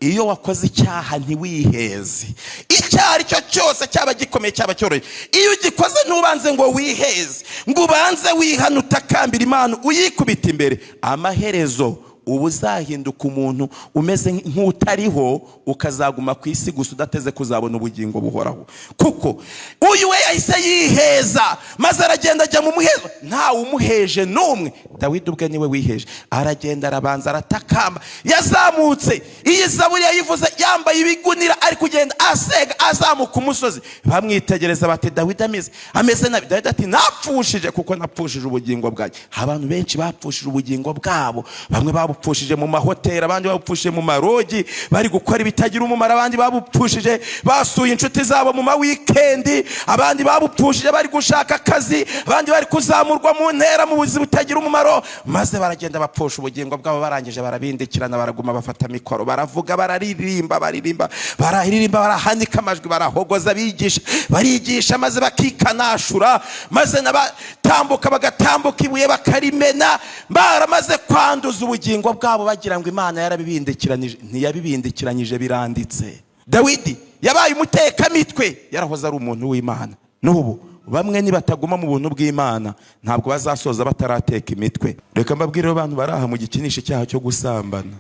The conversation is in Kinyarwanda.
Iyo wakoze icyaha ntiwiheze, icyaha ari cyo cyose, cyaba gikomeye, cyaba cyoroshye, iyo ugikoze ntubanze ngo wiheze, ngo ubanze wihane, utakambira Imana, uyikubita imbere, amaherezo uba uzahinduka umuntu umeze nk'utariho, ukazaguma ku isi gusa udateze kuzabona ubugingo buhoraho. Kuko uyu we yahise yiheza, maze aragenda ajya mu muhezo, ntawe umuheje n'umwe. Dawidi ubwe niwe wiheje, aragenda, arabanza aratakamba. Yazamutse, iyi zaburi yayivuze yambaye ibigunira, ari kugenda asega, azamuka umusozi. Bamwitegereza bati: "Dawidi ameze nabi." Dawidi ati: "Napfushije, kuko napfushije ubugingo bwanjye." Abantu benshi bapfushije ubugingo bwabo. Bamwe babupfushije mu mahoteli, abandi babupfushije mu marogi bari gukora ibitagira umumaro, abandi babupfushije basuye inshuti zabo mu ma weekend, abandi babupfushije bari gushaka akazi, abandi bari kuzamurwa mu ntera mu buzima butagira umumaro, maze baragenda bapfusha ubugingo bwabo. Barangije barabindikirana, baraguma, bafata mikoro, baravuga, bararirimba, baririmba, bararirimba, barahanika amajwi, barahogoza, bigisha, barigisha, maze bakikanashura, maze n'abatambuka bagatambuka, ibuye bakarimena, baramaze kwanduza ubugingo bwabo, bagira ngo Imana yarabibindikiranije. Ntiyabibindikiranyije, biranditse. Dawidi yabaye umutekamitwe, yarahoze ari umuntu w'Imana. N'ubu bamwe nibataguma mu buntu bw'Imana, ntabwo bazasoza batarateka imitwe. Reka mbabwire, abantu bari aha mu gikinisha icyaha cyo gusambana.